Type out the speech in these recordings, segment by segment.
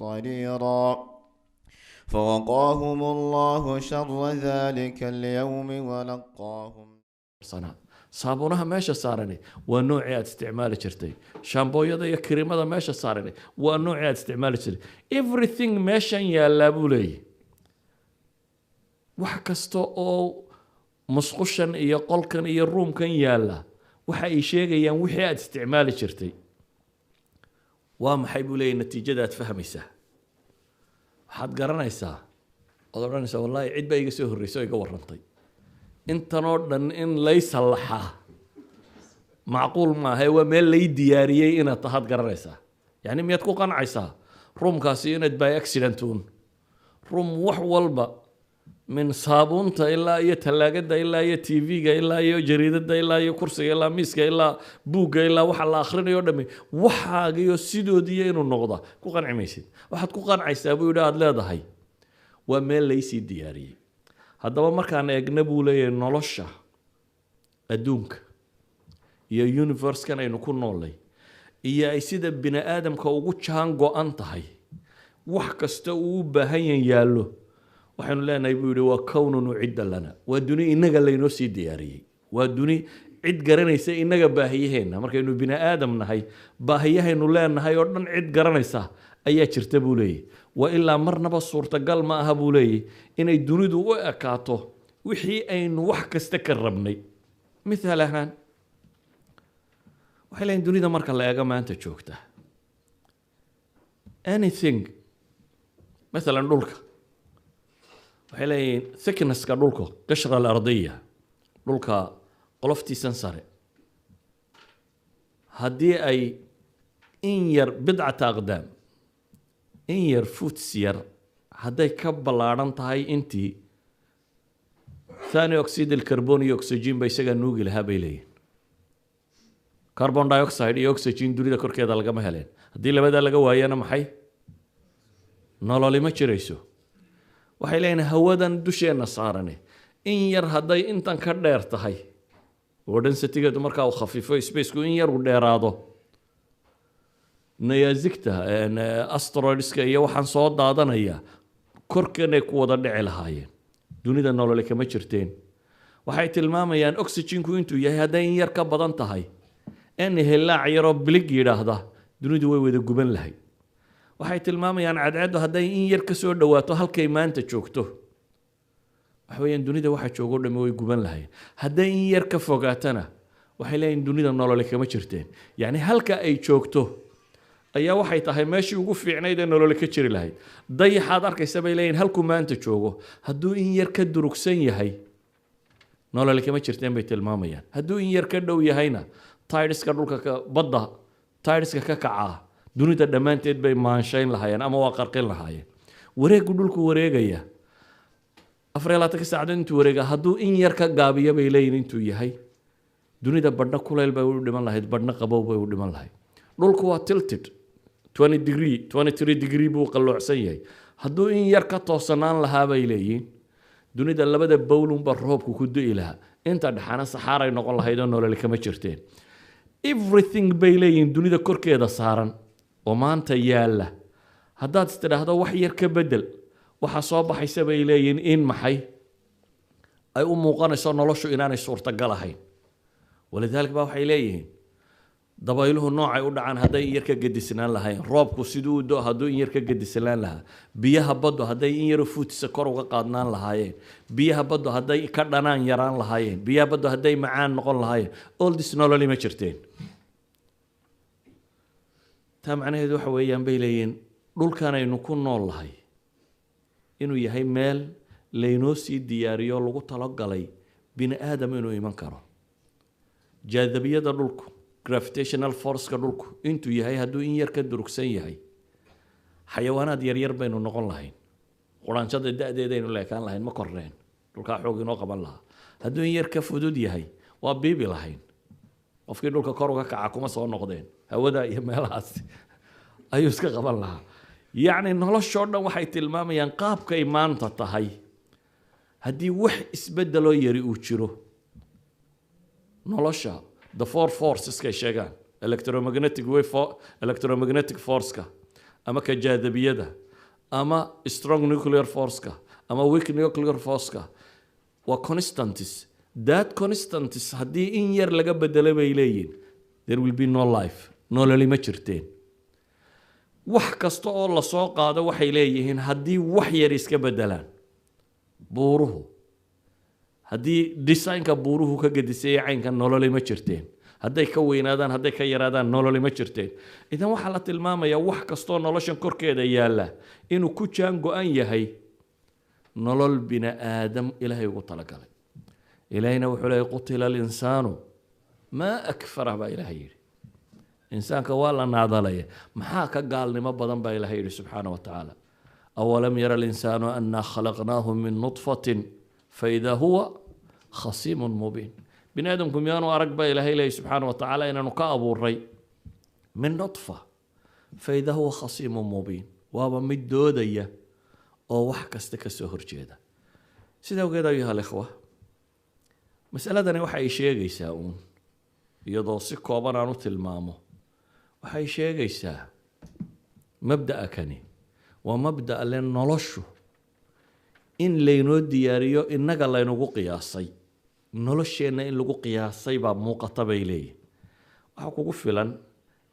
قمطريرا فوقاهم الله شر ذلك اليوم ولقاهم. Saabuunaha meesha saarani waa noocii aad isticmaali jirtay. Shaambooyada iyo kiriimada meesha saarani waa noocii aad isticmaali jirtay. Everything meeshan yaallaa, buu leeyahy, wax kasta oo musqushan iyo qolkan iyo roomkan yaalla waxa ay sheegayaan wixii aad isticmaali jirtay. Waa maxay, buu leeyahy, natiijada aad fahmaysaa? Waxaad garanaysaa ood odhanaysaa, "Wallahi, cid baa iga soo horreysay oo iga warrantay." Intanoo dhan in lay sallaxaa macquul maaha, waa meel lay diyaariyey inaad tahaad garanaysaa. Yani miyaad ku qancaysaa roomkaasi inaad by accident uun room wax walba, min saabuunta ilaa iyo tallaagada ilaa iyo TV-ga ilaa iyo jariidada ilaa iyo kursiga ilaa miiska ilaa buugga ilaa waxa la akhrinayo dhami waxaagiyo sidoodiiyo inuu noqda ku qanci maysid? Waxaad ku qancaysaa, buu yidhi, aada leedahay, waa meel laysii diyaariyey. Haddaba markaan eegna, buu leeyahay, nolosha adduunka iyo universekan aynu ku noolnay iyo ay sida bini aadamka ugu jaan go-an tahay, wax kasta uu u baahan yan yaallo, waxaynu leenahay, buu yihi, waa كون أعد لنا, waa duni inaga laynoo sii diyaariyey, waa duni cid garanaysa inaga baahiyaheenna. Markaynu bini aadam nahay, baahiyahaynu leenahay oo dhan cid garanaysa ayaa jirta, buu leeyahy. Wa ilaa marnaba suurtagal ma aha, buu leeyahy, inay dunidu u ekaato wixii aynu wax kasta ka rabnay. Mithaal ahaan, waxay leeyihin, dunida marka la eego maanta joogta, anything, mathalan dhulka, waxay leeyihiin thicknesska dhulka, قشرة الأرضية, dhulka qoloftiisan sare, haddii ay in yar, بضعة أقدام, in yar, foots yar, hadday ka ballaadhan tahay intii ثاني أكسيد الكربون iyo oxygen ba isagaa nuugi lahaa, bay leeyihin. Carbon dioxide iyo oxygen dunida korkeeda lagama heleen. Haddii labadaa laga waayana, maxay nololi ma jirayso. Waxay leeyihin, hawadan dusheenna saarane in yar hadday intan ka dheer tahay oo densitygeedu markaa uu khafiifo, spaceku in yar uu dheeraado, nayaasigta asteroidska iyo waxaan soo daadanaya korkanay ku wada dhici lahaayeen, dunida nolole kama jirteen. Waxay tilmaamayaan oxyginku intuu yahay hadday in yar ka badan tahay, in hilaac yaroo bilig yidhaahda, dunidu way wada guban lahayd. Waxay tilmaamayaan cadceeddu hadday in yar ka soo dhawaato halkay maanta joogto, waxa weeyaan dunida waxa joogo dhami way guban lahayd. Hadday in yar ka fogaatana, waxay leeyihin, dunida nolole kama jirteen. Yacni halka ay joogto ayaa waxay tahay meeshii ugu fiicnayd ee nolole ka jiri lahayd. Dayaxaad arkaysa, bay leeyihin, halkuu maanta joogo hadduu in yar ka durugsan yahay, nolole kama jirteen, bay tilmaamayaan. Hadduu in yar ka dhow yahayna, tideska dhulka ka badda, tideska ka kacaa dunida dhammaanteed bay maanshayn lahaayeen ama waa qarqin lahaayeen. Wareeggu dhulku wareegaya, 24-ka saacadood intuu wareega, hadduu in yar ka gaabiyo, bay leeyihin, intuu yahay, dunida badhna kulayl bay u dhiman lahayd, badhna qabow bay u dhiman lahayd. Dhulku waa tilted 20 degree, 23 degree buu qalloocsan yahay. Hadduu in yar ka toosanaan lahaa, bay leeyihiin, dunida labada pole-unba roobku ku du'i lahaa, inta dhexana saxaaray noqon lahayd oo nololi kama jirteen. Everything, bay leeyihiin, dunida korkeeda saaran oo maanta yaalla, haddaad is tidhaahdo wax yar ka bedel, waxaa soo baxaysa, bay leeyihiin, in maxay ay u muuqanayso noloshu inaanay suurtagal ahayn. ولذلك ba waxay leeyihiin, dabayluhu noocay u dhacaan hadday in yar ka gedisnaan lahayn, roobku siduu u do hadduu in yar ka gedisnaan lahaa, biyaha baddu hadday in yaro fuutisa kor uga qaadnaan lahaayeen, biyaha baddu hadday ka dhanaan yaraan lahaayeen, biyaha baddu hadday macaan noqon lahaayeen, all this nololi ma jirteen. Taa macnaheedu waxa weeyaan, bay leeyihiin, dhulkan aynu ku nool lahay inuu yahay meel laynoo sii diyaariyo, lagu talogalay bini aadam inuu iman karo. Jaadabiyada dhulku, gravitational forceka dhulku intuu yahay, hadduu in yar ka durugsan yahay, xayawaanaad yaryar baynu noqon lahayn, quraanjada da-deedaynu leekaan lahayn, ma korneen, dhulkaa xoog inoo qaban lahaa. Hadduu in yar ka fudud yahay, waa biibi lahayn. Qofkii dhulka kor uga kaca kuma soo noqdeen, hawada iyo meelahaas ayuu iska qaban lahaa. Yacni noloshoo dhan waxay tilmaamayaan qaabkay maanta tahay, haddii wax isbeddeloo yari uu jiro, nolosha the four forceskay sheegaan, electromagnetic wave, electromagnetic forceka Ama ka jaadabiyada, ama strong nuclear force-ka, ama weak nuclear force-ka, waa constants. That constants haddii in yar laga bedelo, bay leeyihin, there will be no life, nololi ma jirteen. Wax kasta oo lasoo qaado, waxay leeyihiin, haddii wax yar iska bedelaan, buuruhu haddii designka buuruhu ka gedisay caynka, nololi ma jirteen. Hadday ka weynaadaan, hadday ka yaraadaan, nololi ma jirteen. Idan waxaa la tilmaamayaa wax kastoo noloshan korkeeda yaalla inuu ku jaan go-an yahay nolol bini aadam Ilaahay ugu talagalay. Ilaahayna wuxuu leeyay: "قتل الإنسان ما أكفره" baa Ilaahay yidhi. Insaanka waa la naadalaya, maxaa ka gaalnimo badan, baa Ilahay yidhi subxaana wa tacaala. أولم ير الإنسان أنا خلقناه من نطفة فإذا هو خصيم مبين. Bini aadamku miyaanu arag, baa Ilaahay leeyay subxaana wa tacaala, inaanu ka abuuray من نطفة، فإذا هو خصيم مبين? Waaba mid doodaya oo wax kasta ka soo horjeeda. Sida awgeed, أيها الإخوة, masaladani waxa ay sheegaysaa uun, iyadoo si kooban aan u tilmaamo, waxay sheegaysaa mabda'a kani waa mabda'a le noloshu in laynoo diyaariyo, innaga laynagu qiyaasay, nolosheenna in lagu qiyaasay baa muuqata, bay leeyihin. Waxaa kugu filan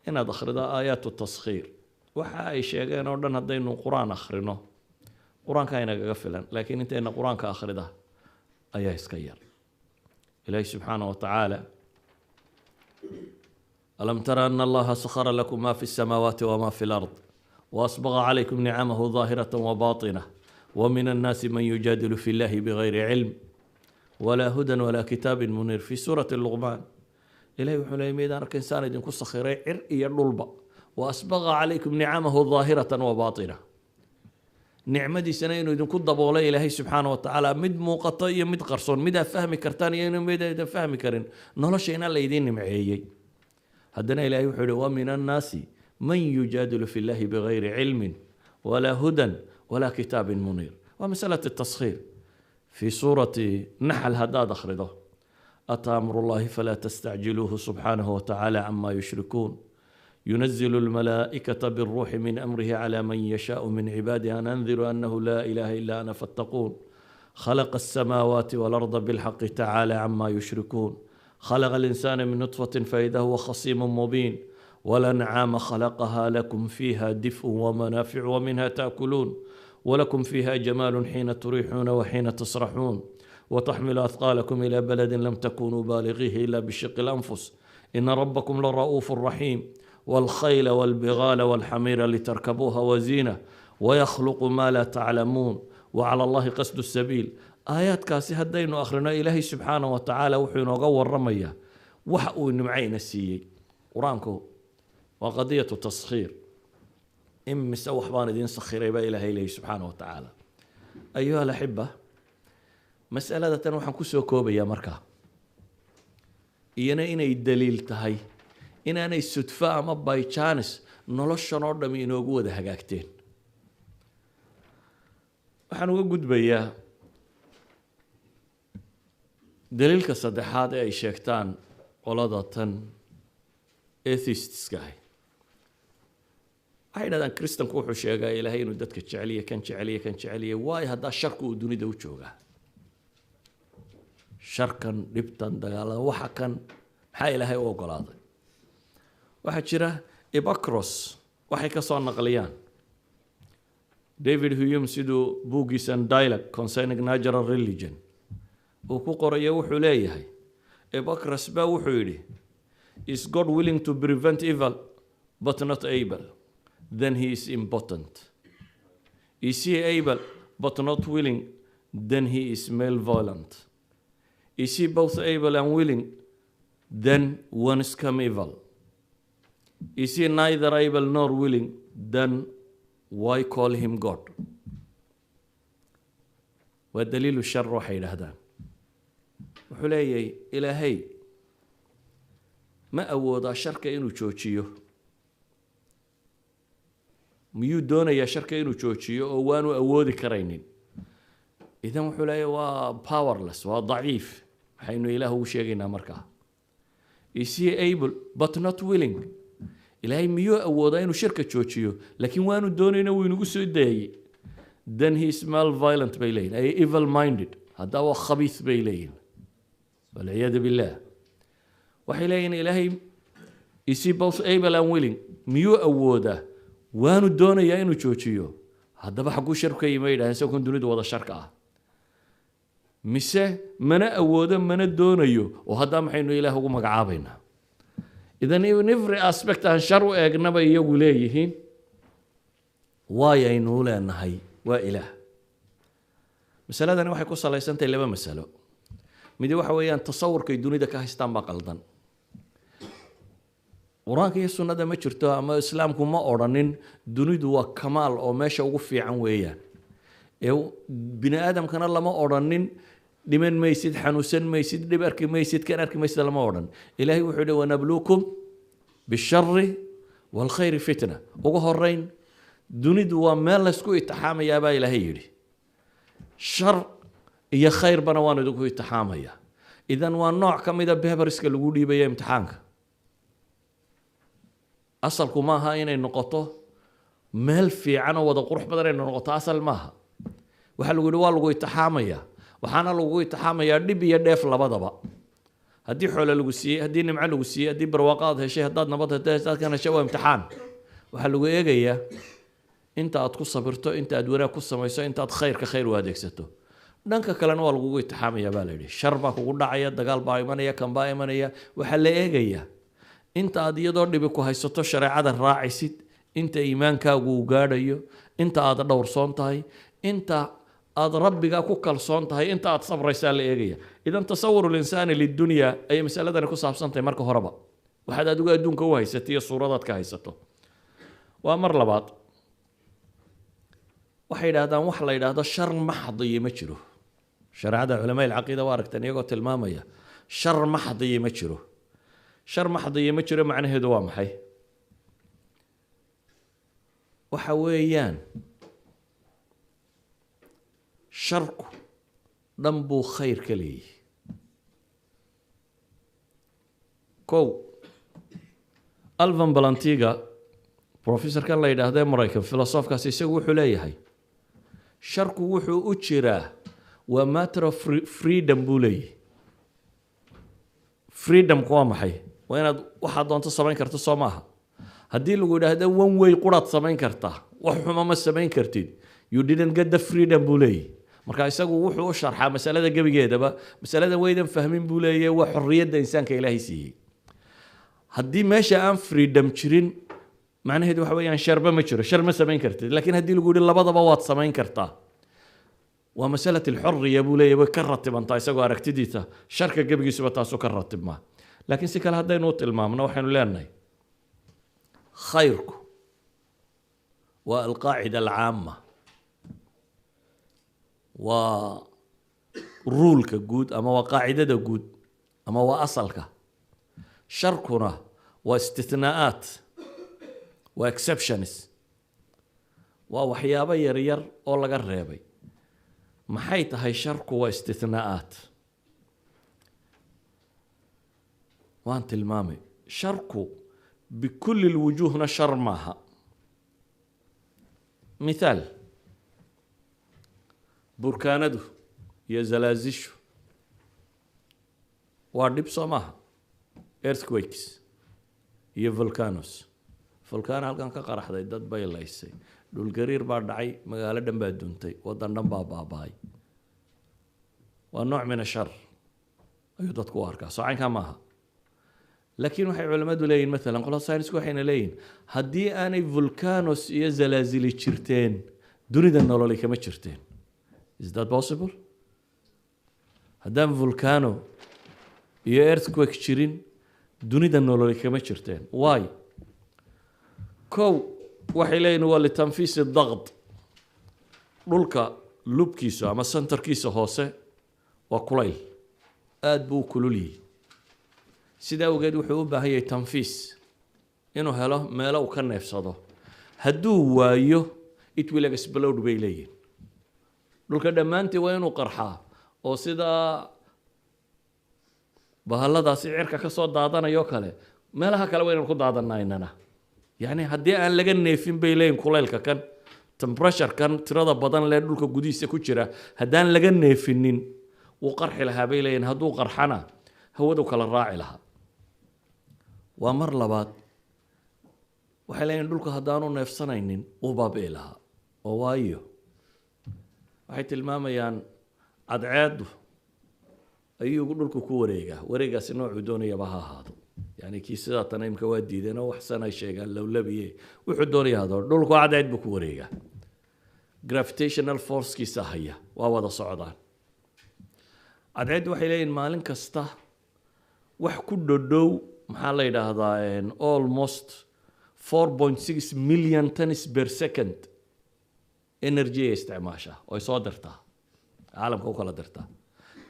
inaad akhrido آيات التسخير. Waxa ay sheegeen oo dhan haddaynu Qur-aan akhrino, Qur-aanka inagaga filan, laakiin intayna Qur-aanka akhrida ayaa iska yar. Ilaahi subxaana wa tacaala: ألم تر أن الله سخر لكم ما في السماوات وما في الأرض وأسبغ عليكم نعمه ظاهرة وباطنة ومن الناس من يجادل في الله بغير علم ولا هدى ولا كتاب منير. في سورة اللقمان Ilahi wuxuu leeyay: "Miydaan arka insaan idinku sakhiray cir iyo dhulba? وأسبغ عليكم نعمه ظاهرة وباطنة." Nicmadiisana inuu idinku daboolay Ilaahay subxaana wa tacaala, mid muuqato iyo mid qarsoon, midaa fahmi kartaan iyo mid aydan fahmi karin, nolosha inaan la idiin nimceeyey. Haddana Ilahay wuxuu yihi: ومن الناس من يجادل في الله بغير علم ولا هدى ولا كتاب منير. Waa مسألة التسخير. في سورة نحل haddaad akhrido: أتى أمر الله فلا تستعجلوه سبحانه وتعالى عما يشركون. ينزل الملائكة بالروح من أمره على من يشاء من عباده أن أنذروا أنه لا إله إلا أنا فاتقون. خلق السماوات والأرض بالحق تعالى عما يشركون. خلق الإنسان من نطفة فإذا هو خصيم مبين. والأنعام خلقها لكم فيها دفء ومنافع ومنها تأكلون ولكم فيها جمال حين تريحون وحين تسرحون. وتحمل أثقالكم إلى بلد لم تكونوا بالغيه إلا بشق الأنفس. إن ربكم لرؤوف رحيم. والخيل والبغال والحمير لتركبوها وزينة ويخلق ما لا تعلمون. وعلى الله قصد السبيل. Aayaadkaasi haddaynu akhrino, Ilaahay subxaana wa tacaala wuxuu inooga waramayaa waxa uu nimcayna siiyey. Qur-aanku waa قضية تسخير. Imise wax baan idiin sakhiray, baa Ilaahay leeyay subxaana wa tacaala. أيها الأحبة, masalada tan waxaan kusoo koobayaa markaa iyana inay daliil tahay inaanay sudfo ama by chance noloshan oo dhami inoogu wada hagaagteen. Waxaan uga gudbayaa daliilka saddexaad ee ay sheegtaan qolada tan atheistska ahi. Waxay dhahdaan: Kristanku wuxuu sheegaa Ilaahay inuu dadka jeceliye, kan jeceliye, kan jeceliye, waayo haddaa sharku uu dunida u joogaa, sharkan, dhibtan, dagaalada, waxa kan maxaa Ilaahay u ogolaaday? Waxaa jira Epicurus waxay ka soo naqliyaan David Hume, siduu buuggiisan Dialogue Concerning Natural Religion uu ku qorayo. Wuxuu leeyahay Epicurus baa wuxuu yidhi: "Is God willing to prevent evil but not able? Then he is impotent. Is he able but not willing? Then he is malevolent. Is he both able and willing? Then whence come evil? Is he neither able nor willing? Then why call him God?" Waa دليل الشر. Waxay yidhaahdaan, wuxuu leeyahay: Ilaahay ma awoodaa sharka inuu joojiyo? Miyuu doonayaa sharka inuu joojiyo oo waanu awoodi karaynin? Idan wuxuu leeyahay waa powerless, waa daciif. Maxaynu Ilaah ugu sheegaynaa markaa? Is he able but not willing? Ilaahay miyuu awoodaa inuu sharka joojiyo, laakiin waanu doonayna, wuu inagu soo dayay? Then he is malevolent, bay leeyihin, ay evil minded. Haddaa waa khabiis, bay leeyihin, والعياذ بالله. Waxay leeyihin, Ilaahay is he both able and willing? Miyuu awoodaa waanu doonayaa inuu joojiyo? Haddaba xagguu sharku ka yimi, yidhahdeen, isagoo kan dunidu wada sharka ah? Mise mana awoodo, mana doonayo? Oo haddaa maxaynu Ilaah ugu magacaabaynaa? Idan in every aspect aan shar u eegnaba, iyagu leeyihiin, waayaynu leenahay waa Ilaah. Masaladani waxay ku salaysantahay laba masalo. Midi waxa weeyaan tasawurkay dunida ka haystaan baa qaldan. Qur-aanka iyo sunnada ma jirto, ama Islaamku ma odhanin dunidu waa kamaal oo meesha ugu fiican weeyaan. Ee bini aadamkana lama odhanin dhiman maysid, xanuunsan maysid, dhib arki maysid, kan arki maysid, lama odhan. Ilaahay wuxuu yihi: ونبلوكم بالشر والخير فتنة. Ugu horeyn, dunidu waa meel laysku itixaamayaa, baa Ilaahay yidhi. Shar iyo khayrbana waan idinku itixaamaya. Idan waa nooc ka mida paperska lagu dhiibaya imtixaanka. Asalku maaha inay noqoto meel fiican oo wada qurux badan inay noqoto, asal maaha. Waxaa lagu yidhi waa lagu itixaamaya, waxaana lagu itixaamayaa dhib iyo dheef labadaba. Haddii xoole lagu siiyey, haddii nimco lagu siiyey, haddii barwaaqo aad heshay, haddaad nabad heshay, haddaad kan heshay, waa imtixaan. Waxaa lagu eegayaa inta aad ku sabirto, inta aad wanaag ku samayso, inta aad khayrka khayr u adeegsato. Dhanka kalena waa lagugu itixaamaya, baa la yidhi. Shar baa kugu dhacaya, dagaal baa imanaya, kan baa imanaya. Waxaa la eegayaa inta aad iyadoo dhibi ku haysato shareecada raacaysid, inta iimaankaagu uu gaadhayo, inta aad dhowrsoon tahay, inta aad Rabbiga ku kalsoon tahay, inta aad sabraysaa la eegaya. Idan تصور الإنسان للدنيا ayay masaladani ku saabsan tahay. Marka horeba waxaad adigu adduunka u haysatay iyo suuradaad ka haysato. Waa mar labaad, waxay yidhahdaan wax la yidhaahdo shar maxdiyi ma jiro. Shareecada culamaa العقيدة waa aragteen iyagoo tilmaamaya shar maxdiyi ma jiro. Shar maxdiyi ma jiro macnaheedu waa maxay? Waxa weeyaan sharku dhan buu khayr ka leeyahy. Kow, Alvin Plantinga, professorkan la yidhaahdo Maraykan, filosofkaasi, isagu wuxuu leeyahay sharku wuxuu u jiraa waa matter of freedom, buu leeyahy. Freedomku waa maxay? Waa inaad waxaad doonto samayn karto, soo maaha? Haddii lagu yidhaahdo one way quraad samayn kartaa, wax xuma ma samayn kartid, you didn't get the freedom, buu leeyahy. Marka isagu wuxuu u sharxaa masalada gebigeedaba, masalada waydan fahmin, buu leeyahy. Waa xorriyadda insaanka Ilaahay siiyey. Haddii meesha aan freedom jirin, macnaheedu waxa weeyaan sharba ma jiro, shar ma samayn kartid. Laakiin haddii lagu yidhi labadaba waad samayn kartaa, waa masalة الحرية, buu leeyahy, way ka ratibantaa. Isagoo aragtidiisa sharka gebigiisuba taasuu ka ratibmaa. Laakiin si kale haddaynu u tilmaamno, waxaynu leenahay khayrku waa القاعدة العامة, waa ruleka guud ama waa qaacidada guud ama waa asalka. Sharkuna waa istithnaa'aat, waa exceptions, waa waxyaabo yaryar oo laga reebay. Maxay tahay sharku waa istithnaa'aat? Waan tilmaamay, sharku بكل الوجوهna shar maaha. Mithaal, burkaanadu iyo zalaazishu waa dhib, soo maaha? Earthquakes iyo volcanoes. Volcano halkan ka qaraxday dad bay laysay, dhulgariir baa dhacay, magaalo dhan baa duntay, waddan dhan baa baaba'ay. Waa nooc من الشر ayuu dadku u arkaa, soo caynkaa maaha? Laakiin waxay culimmadu leeyihin, maalan qolada saynisku waxayna leeyihin, haddii aanay volcanoes iyo zalaazili jirteen, dunida nololi kama jirteen. Is that possible? Haddaan volcano iyo earthquake jirin, dunida nololi kama jirteen. Why? Kow, waxay leeyihin waa لتنفيس الضغط. Dhulka lubkiisa ama centerkiisa hoose waa kulayl, aada buu u kulul yihi. Sidaa awgeed wuxuu u baahan yahay tanfiis, inuu helo meelo uu ka neefsado. Hadduu waayo, it will explode, bay leeyihin. Dhulka dhammaantii waa inuu qarxaa oo sidaa bahalladaasi cirka ka soo daadanayo kale, meelaha kale waa inaynu ku daadanaa inana. Yacni haddii aan laga neefin, bay leeyihin, kulaylka kan, temperature-kan tirada badan lee dhulka gudihiisa ku jira, haddaan laga neefinin, wuu qarxi lahaa, bay leeyihin. Hadduu qarxana, hawadu kala raaci lahaa. Waa mar labaad, waxay leeyihin dhulka haddaanu neefsanaynin, wuu baabi'i lahaa. Oo waayo, waxay tilmaamayaan cadceeddu ayuu dhulku ku wareegaa. Wareegaasi noocuu doonayaba ha ahaado, yani kii sidaa tana imka waa diideen oo waxsan ay sheegaan lowlabiye, wuxuu doonaya hado, dhulku cadceed buu ku wareegaa. Gravitational forcekiisa haya, waa wada socdaan. Cadceeddu, waxay leeyihin, maalin kasta wax ku dhodhow, maxaa la yidhaahdaa, almost 4.6 million tons per second energy ay isticmaashaa oo ay soo dirtaa, caalamka u kala dirtaa.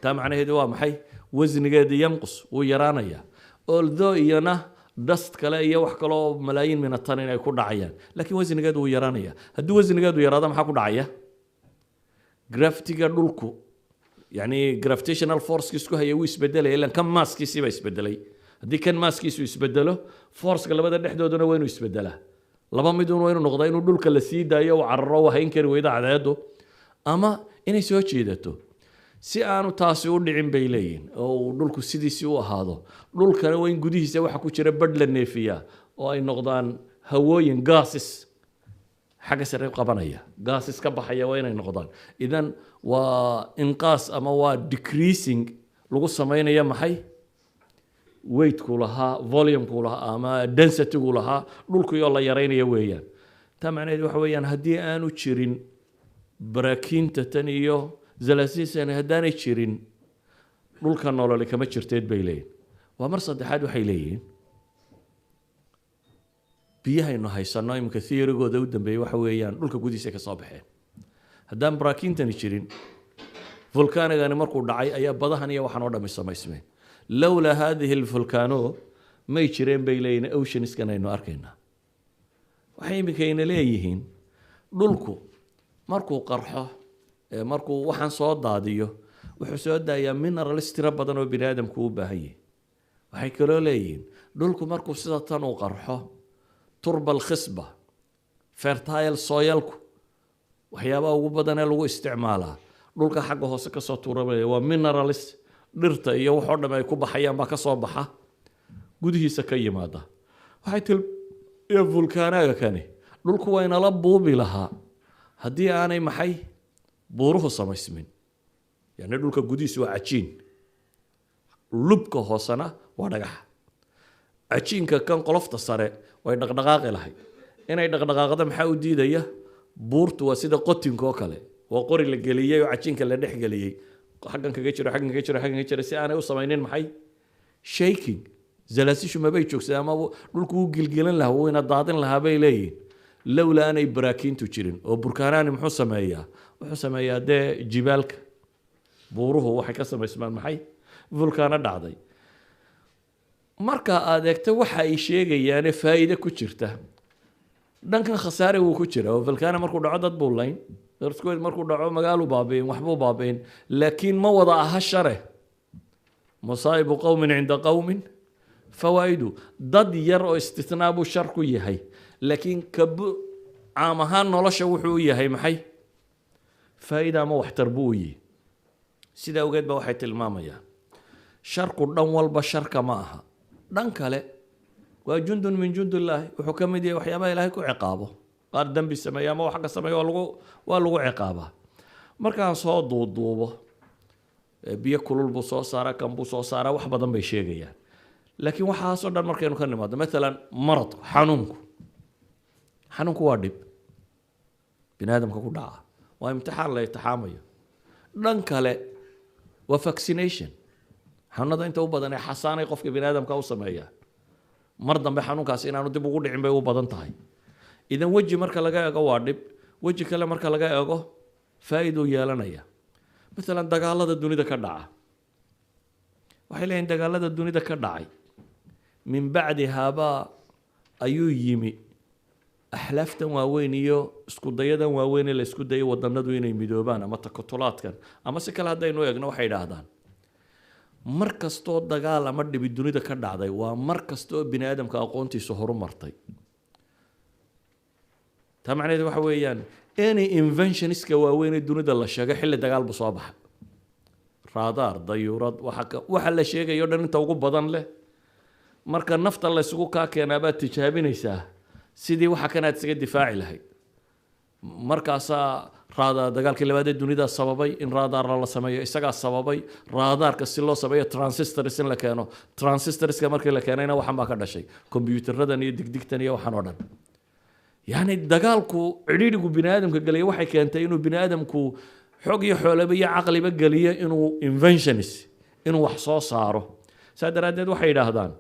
Taa macnaheedu waa maxay? Wasnigeedu yanqus, wuu yaraanayaa, although iyana dust kale iyo wax kale oo malaayiin minatan inay ku dhacayaan, laakiin wasnigeedu wuu yaraanaya. Haddii wasnigeedu yaraado, maxaa ku dhacaya? Gravity-ga dhulku, yani gravitational force isku haya, wuu isbedelaya, ilan kan masskiisii baa isbedelay. Haddii kan masskiisu isbedelo, forceka labada dhexdooduna waa inuu isbedelaa. Laba midun waa inuu noqdaa: inuu dhulka la sii daayo, uu cararo, uu hayn kari weydo cadceeddu, ama inay soo jiidato. Si aanu taasi u dhicin, bay leeyihin, oo uu dhulku sidiisii u ahaado, dhulkana waa in gudihiisa waxa ku jira badh la neefiyaa oo ay noqdaan hawooyin, gases xagga sare qabanaya, gases ka baxaya waa inay noqdaan. Idan waa inqaas ama waa decreasing lagu sameynaya maxay? Weightku lahaa, volumeku lahaa ama densitygu lahaa dhulkuyoo la yaraynaya weeyaan. Taa macnaheed waxa weeyaan, haddii aanu jirin baraakiinta tan iyo zalaasiisan, haddaanay jirin, dhulka nololi kama jirteed, bay leeyihin. Waa mar saddexaad, waxay leeyihiin biyahaynu haysanno iminka, theorygooda u dambeeyey waxa weeyaan dhulka gudihiisa ka soo baxeen. Haddaan baraakiintani jirin, volcanigani markuu dhacay ayaa badahan iyo waxaan oo dhami samaysmeen. Lowlaa hadihi alvolcano, may jireen, bay leeyihin, oceanskan aynu arkaynaa. Waxay iminka ina leeyihiin dhulku markuu qarxo ee markuu waxaan soo daadiyo, wuxuu soo daayaa minerals tiro badan oo bini aadamku u baahan yahay. Waxay kaloo leeyihiin dhulku markuu sida tan uu qarxo, turbal khisba, fertile soilku, waxyaabaha ugu badan ee lagu isticmaalaa dhulka xagga hoose kasoo tuuramaya waa minerals. Dhirta iyo waxoo dham ay ku baxayaan baa kasoo baxa, gudihiisa ka yimaada. Waxay til iyo volcanoga kani dhulku waa inala buubi lahaa haddii aanay maxay buuruhu samaysmin. Yani dhulka gudihiisu waa cajiin, lubka hoosena waa dhagaxa. Cajiinka kan qolofta sare way dhaqdhaqaaqi lahayd. Inay dhaqdhaqaaqdo maxaa u diidaya? Buurtu waa sida qotinka oo kale, waa qori la geliyey oo cajiinka la dhex geliyey, xaggan kaga jiro, xaggan kaga jiro, xaggan kaga jiro, si aanay u samaynin maxay? Shaking. Zalaasishu mabay joogsadeen ama dhulku wuu gilgilan lahaa, wuu ina daadin lahaa, bay leeyihin, lowla aanay baraakiintu jirin. Oo burkaanaani muxuu sameeyaa? Wuxuu sameeyaa dee jibaalka, buuruhu waxay ka samaysmaan maxay? Volcano dhacday. Marka aad eegto waxa ay sheegayaane faa'iide ku jirta, dhankan khasaare wuu ku jira, oo volcano markuu dhaco dad buu layn, earthquake markuu dhaco magaalu baabi'in, waxbuu baabi'in, laakiin ma wada aha share. Masaa'ibu qowmin cinda qowmin fawaa'idu. Dad yar oo istithnaa buu shar ku yahay, laakiin kabu caam ahaan nolosha wuxuu u yahay maxay? Faa'iida ama waxtar buu u yihi. Sidaa awgeed ba waxay tilmaamayaan sharku dhan walba sharka ma aha. Dhan kale waa jundun min jundillaahi, wuxuu ka mid yahay waxyaabaha Ilaahay ku ciqaabo. Qaar dembi sameeya ama wax ka sameeya waa lagu ciqaabaa. Markaan soo duuduubo, biyo kulul buu soo saaraa, kan buu soo saaraa, wax badan bay sheegayaan. Laakiin waxaasoo dhan markaynu ka nimaadno, maalan maradku, xanuunku, xanuunku waa dhib bini aadamka ku dhaca, waa imtixaan la imtixaamayo. Dhan kale waa vaccination. Xanuunada inta u badan ee xasaanay qofka bini aadamka u sameeyaa, mar dambe xanuunkaasi inaanu dib ugu dhicin bay u badan tahay. Idan weji marka laga eego waa dhib, weji kale marka laga eego faa'iiduu yeelanaya. Maalan dagaalada dunida ka dhaca, waxay leeyihin dagaalada dunida ka dhacay min bacdi haabaa ayuu yimi axlaaftan waaweyn iyo isku dayadan waaweyn ee la isku dayay wadanadu inay midoobaan ama takatulaadkan ama si kale haddaynu eegno. Waxay idhaahdaan mar kastoo dagaal ama dhibi dunida ka dhacday waa mar kastoo bini aadamka aqoontiisu horumartay. Taa macnaheedu waxa weeyaan any inventionska waaweyn ee dunida la sheegay xilli dagaal buu soo baxay. Raadaar, dayuurad, waxa la sheegayo dhan inta ugu badan leh marka nafta la isugu kaa keenaa baad tijaabinaysaa sidii waxa kan aad isaga difaaci lahayd. Markaasaa raadaar dagaalkii labaad ee dunida sababay in raadaarla la sameeyo, isagaa sababay raadaarka si loo sameeyo transistors in la keeno. Transistorska markii la keenayna waxan baa ka dhashay kombiyuutaradan iyo digdigtan iyo waxan oo dhan. Yani dagaalku cidhiidhigu bini aadamka geliya waxay keentay inuu bini aadamku xog iyo xoolaba iyo caqliba geliyo inuu inventions, inuu wax soo saaro. Saa daraaddeed waxay yidhaahdaan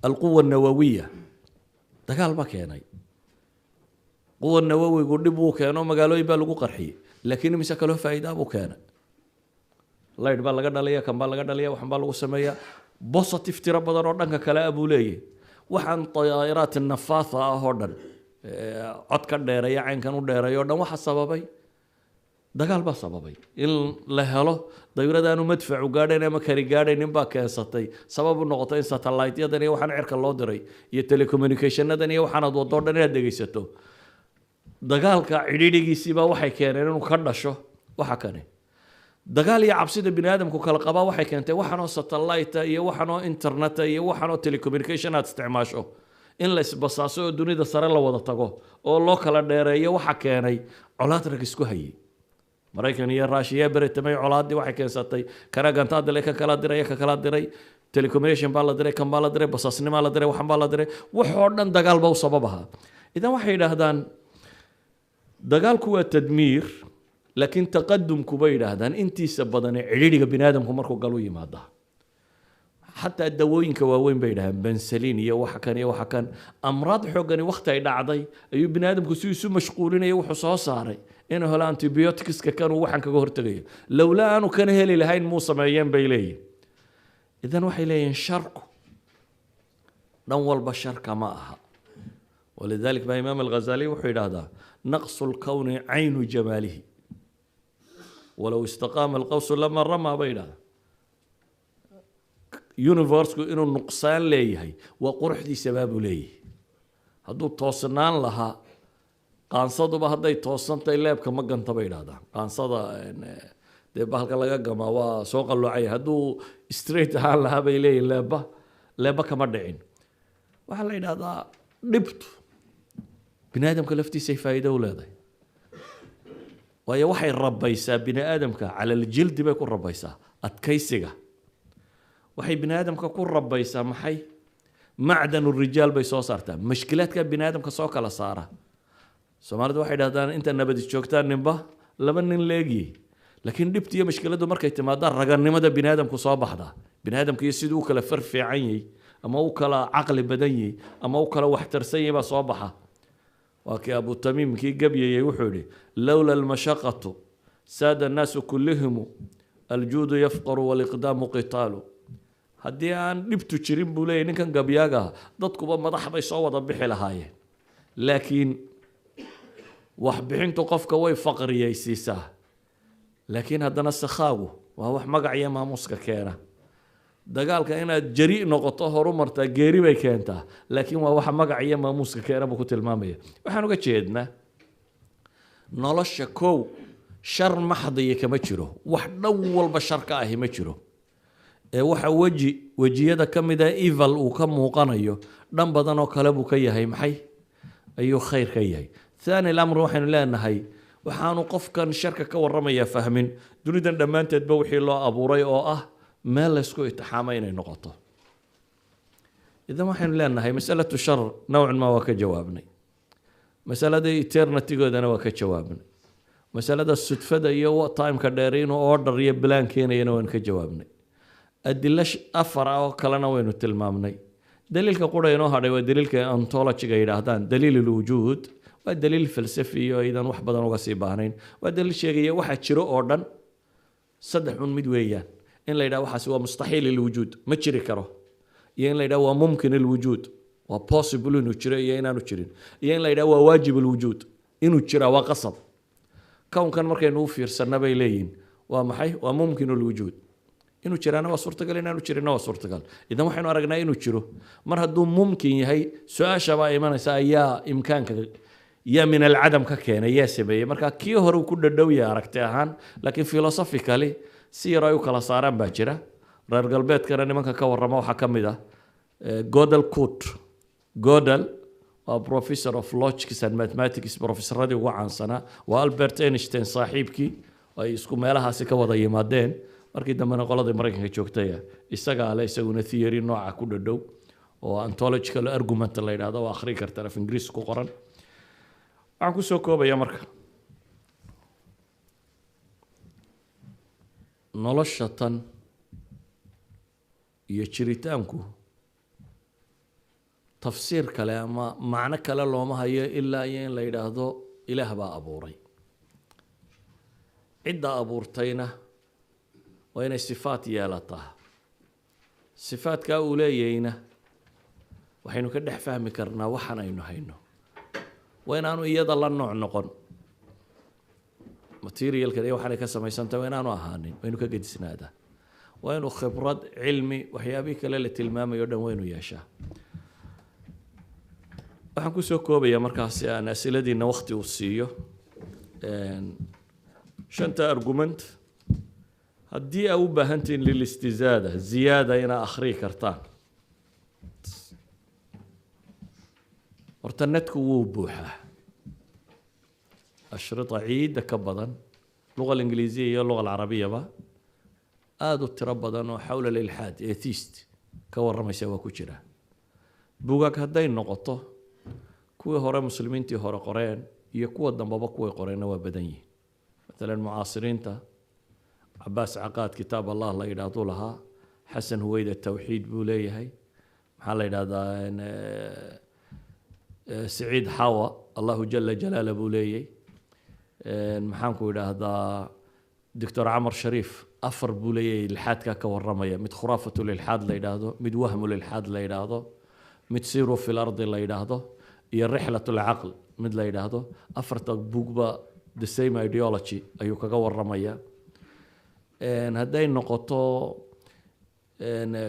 alquwa nawawiya dagaal ba keenay. Quwa nawawigu dhib wuu keeno, magaalooyin baa lagu qarxiyey, laakiin imise kaloo faa'iidaa buu keenay? Light baa laga dhalaya, kan baa laga dhalaya, waxan baa lagu sameeyaa, positive tiro badan oo dhanka kale ah buu leeyahay. Waxaan daa'iraat nafaatha ah oo dhan, cod ka dheereeya, caynkan u dheereeya oo dhan, waxa sababay dagaal baa sababay. In la helo dayuradaanu madfacu gaadhayn ama kari gaadhaynin baa keensatay, sabab u noqotay in satellite-yadan iyo waxaan cirka loo diray iyo telecommunicationadan iyo waxaanaad waddo o dhan inaad dhegeysato. Dagaalka cidhiidhigiisiibaa waxay keeneen inuu ka dhasho waxa kani. Dagaal iyo cabsida bini aadamku kala qabaa waxay keentay waxanoo satellite iyo waxanoo internet iyo waxanoo telecommunication aad isticmaasho in la isbasaaso oo dunida sare la wada tago oo loo kala dheereeyo. Waxa keenay colaad rag isku hayay, Maraykan iyo Raashiya beretamay. Colaaddii waxay keensatay kana gantaa diray, ka kala diray, ka kala diray, telecommunication baa la diray, kan baa la diray, basaasnimaa la diray, waxan baa la diray, waxoo dhan dagaal ba u sabab ahaa. Idan waxay yidhaahdaan dagaalku waa tadmiir, laakiin taqadumku bay yidhaahdaan intiisa badani cidhiidhiga bini aadamku markuu galu yimaada. Xataa dawooyinka waaweyn bay yidhahdaan, penicillin iyo waxa kan iyo waxa kan, amraad xooggani wakhti ay dhacday ayuu bini aadamku si isu mashquulinaya wuxuu soo saaray inuu helo antibioticska kan uu waxan kaga hortegayo. Lowlaa aanu kana heli lahayn muu sameeyeen, bay leeyihin. Idan waxay leeyihiin sharku dhan walba sharka ma aha. Walidalik baa Imaam Alghazali wuxuu yidhaahdaa: naqsu lkowni caynu jamaalihi, walow istaqaama alqawsu lama ramaa, bay yidhahdaa. Universeku inuu nuqsaan leeyahay waa quruxdiisa buu leeyahay. Hadduu toosnaan lahaa, qaansaduba hadday toosantahay leebka ma ganta, bay yidhahdaan. Qaansada dee bahalka laga gamaa waa soo qalloocaya. Hadduu straight ahaan lahaa, bay leeyihin, leeba kama dhicin. Waxaa la yidhahdaa dhibtu bini aadamka laftiisay faa'iido u leedahay, waayo waxay rabaysaa bini aadamka cala aljildi bay ku rabaysaa adkaysiga. Waxay bini aadamka ku rabaysaa maxay? Macdanu rijaal bay soo saartaa, mashkilaadka bini aadamka soo kala saara. Soomaalidu waxay dhahdaan inta nabadi joogtaan ninba laba nin leegiyey, laakiin dhibta iyo mashkiladdu markay timaadaan raganimada bini aadamku soo baxdaa. Bini aadamka iyo siduu u kala far fiican yahay ama u kala caqli badan yahay ama u kala waxtarsan yahay baa soo baxa. Waa kii Abu Tamiim kii gabyayey wuxuu yihi: lowla almashaqatu saada annaasu kullihimu, aljuudu yafqaru waliqdaamu qitaalu. Haddii aan dhibtu jirin, buu leeyahy ninkan gabyaaga ah, dadkuba madax bay soo wada bixi lahaayeen, laakiin waxbixintu qofka way faqriyaysiisaa, laakiin haddana sakhaagu waa wax magac iyo maamuuska keena. Dagaalka inaad jari noqoto horu martaa geeri bay keentaa, laakiin waa waxa magac iyo maamuuska keena, buu ku tilmaamaya. Waxaan uga jeednaa nolosha kow shar maxdiya kama jiro, wax dhan walba shar ka ahi ma jiro, ee waxa weji wejiyada ka mid a evil uu ka muuqanayo dhan badan oo kale buu ka yahay, maxay ayuu khayr ka yahay. Thani lamr, waxaynu leenahay waxaanu qofkan sharka ka warramaya fahmin dunidan dhammaanteedba wixii loo abuuray oo ah meel laysku itixaamo inay noqoto. Idan waxaynu leenahay masalatu shar nowcan ma waa ka jawaabnay, masalada eternitygoodana waa ka jawaabnay, masalada sudfada iyo timeka dheer inuu order iyo plan keenayana waynu ka jawaabnay, adilo afar ah oo kalena waynu tilmaamnay. Daliilka qura inoo hadhay waa daliilka ontologyga yidhaahdaan daliil alwujuud. Waa daliil falsafi iyo aydan wax badan uga sii baahnayn. Waa daliil sheegaya waxa jiro oo dhan saddex un mid weeyaan: in la yidhaha waxaasi waa mustaxiil ilwujuud, ma jiri karo, iyo in la yidhaha waa mumkin ilwujuud, waa possible inuu jiro iyo inaanu jirin, iyo in la yidhaha waa waajib ilwujuud, inuu jiraa waa qasab. Kownkan markaynu u fiirsanna, bay leeyihin, waa maxay? Waa mumkin ilwujuud. Inuu jiraana waa suurtagal, inaanu jirinna waa suurtagal. Idan waxaynu aragnaa inuu jiro. Mar hadduu mumkin yahay, su-aasha baa imanaysa ayaa imkaanka Yaa min alcadam ka keenay? Yaa sameeyey? Marka kii hore uu ku dhadhow yahay aragti ahaan, laakiin philosophically si yar ay u kala saaraan baa jira. Reer galbeedkana nimanka ka warrama waxaa ka mid ah Gödel. Kurt Gödel waa professor of logics and mathematics, professoradii ugu caansanaa. Waa Albert Einstein saaxiibkii, ay isku meelahaasi ka wada yimaadeen, markii dambena qoladii Maraykanka joogtaya. Isagaa le isaguna theory nooca ku dhadhow oo ontological argument la yidhahdo, waa akhri kartaan, af Ingiriis ku qoran. Waxaan kusoo koobaya marka, nolosha tan iyo jiritaanku tafsiir kale ama macno kale looma hayo ilaa iyo in la yidhaahdo Ilaah baa abuuray. Cidda abuurtayna waa inay sifaat yeelataa. Sifaatkaa uu leeyahayna waxaynu ka dhex fahmi karnaa waxan aynu hayno. Waa inaanu iyada la nooc noqon, materialkan iyo waxaanay ka samaysantahay waa inaanu ahaanin, waa inu ka gedisnaadaa, waa inuu khibrad, cilmi, waxyaabihii kale la tilmaamayo o dhan waa inuu yeeshaa. Waxaan kusoo koobayaa markaasi aan asiladiina wakti uu siiyo shanta argument. Haddii aa u baahantihiin lilistizaada ziyaada inaa akhriyi kartaan, horta netku wuu buuxaa ashrita ciidda ka badan, luga alingiliisiya iyo luga alcarabiyaba aada u tiro badan oo xawla alilxaad, atheist ka warramaysa waa ku jira. Bugaag hadday noqoto, kuwii hore muslimiintii hore qoreen iyo kuwa dambaba kuway qoreenna waa badan yihiin. Matalan mucaasiriinta, Cabaas Caqaad kitaab Allah la yidhaahduu lahaa, Xasan Huweyda tawxiid buu leeyahay, maxaa la yidhahdaa, Saciid Xawa Allahu jala jalaala buu leeyay, maxaan ku idhaahdaa, Doctor Camar Shariif afar buu leeyahay ilxaadka ka warramaya: mid khuraafat lilxaad la yidhaahdo, mid wahmu lilxaad la yidhaahdo, mid siru fi lardi la yidhaahdo, iyo rixlat lcaql mid la yidhaahdo. Afarta bugba the same ideology ayuu kaga warramaya. Hadday noqoto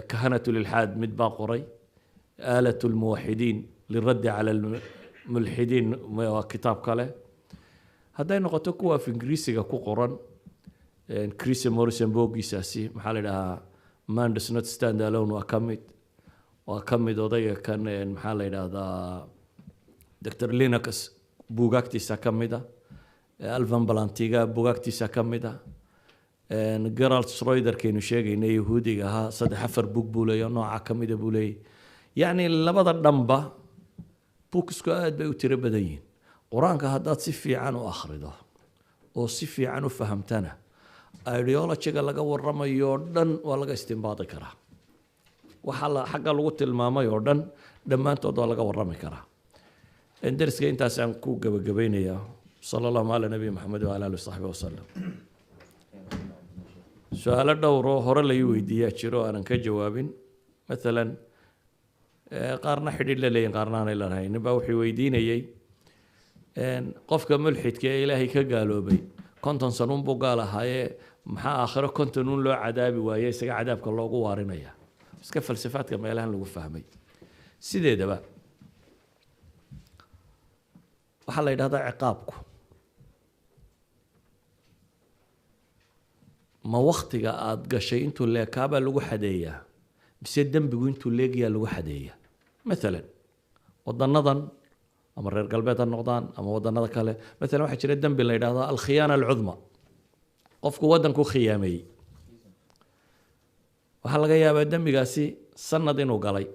kahanat lilxaad, mid baa qoray aalat lmuwaxidiin liraddi cala almulxidiin, waa kitaab kale. Hadday noqoto kuwa af Ingiriisiga ku qoran, Chris Morrison boogiisaasi, maxaa la yidhahaa, Man Does Not Stand Alone, waa ka mid. Waa ka mid odayga kan, maxaa la yidhaahdaa, Dr Linux buugaagtiisa ka mid a, Alvin Plantinga buugaagtiisa ka mid a, Gerald Schroederkaynu sheegaynay yahuudiga ahaa saddex afar bug buu leeyahy nooca ka mida buu leeyahy. Yacni labada dhanba booksku aad bay u tiro badan yihiin. Qur-aanka haddaad si fiican u akhrido oo si fiican u fahamtana, ideologyga laga warramayo oo dhan waa laga istimbaadi karaa. Waxa la xagga lagu tilmaamay oo dhan dhammaantood waa laga warrami karaa. Deriska intaas aan ku gabagabaynayaa. Sala allahu cala nabiy Maxamed wala alihi wasaxbi wasalam. Su-aalo dhowr oo hore lai weydiiyaa jiro aanan ka jawaabin, mathalan qaarna xidhiidh la leeyihin, qaarna aanay lanahayn. Nin baa wuxuu weydiinayey qofka mulxidka ee Ilaahay ka gaaloobay 50 sanuun buu gaal ahaayee, maxaa aakhiro 50 un loo cadaabi waaye, isaga cadaabka loogu waarinaya? Iska falsafaadka meelahan lagu fahmay. Sideedaba waxaa la yidhahdaa ciqaabku ma waktiga aada gashay intuu leekaabaa lagu xadeeyaa mise dembigu intuu leegyaa lagu xadeeyaa? Mathalan wadanadan ama reer galbeed ha noqdaan ama wadanada kale, mathalan waxaa jira dembi la yidhahdo alkhiyaana alcudma. Qofku waddanku khiyaameeyey, waxaa laga yaabaa dembigaasi sanad inuu galay.